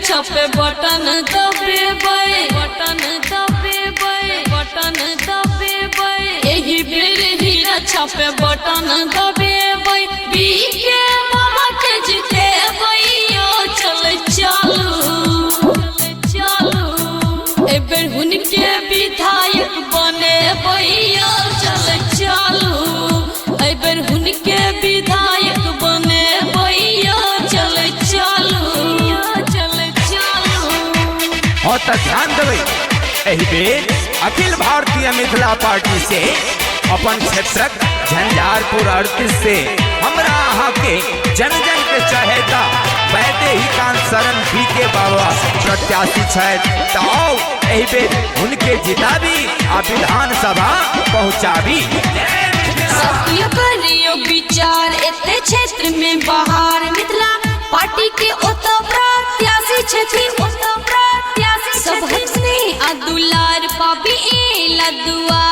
छपे button दबेबै, button दबेबै, button दबेबै। एहि बेर हीरा छपे बटन दबेबै, बीके बाबा के जितेबै यौ। चल चलू, चलू, एहि बेर हुनके विधायक बनेबै यौ। चल चलू, एहि बेर हुनके विधायक बनेबै यौ। चल चलू, चल चलू। हाँ, तऽ ध्यान देबै, एहि बेर अखिल भारतीय मिथिला पार्टी से अपन क्षेत्रक झंझारपुर 38 से हमरा अहाँ के जन जन के चहेता वैदेही कांत शरण बी के बाबा प्रत्याशी छथि। तऽ आउ, एहि बेर हुनके जिताबी आ विधानसभा पहुँचाबी। जय मिथिला। सब करियो विचार, एते क्षेत्र में बाहर मिथिला पार्टी के ओत प्रत्याशी छथिन, ओत प्रत्याशी। सब स्नेह आ दुलार पाबी एला दुआर।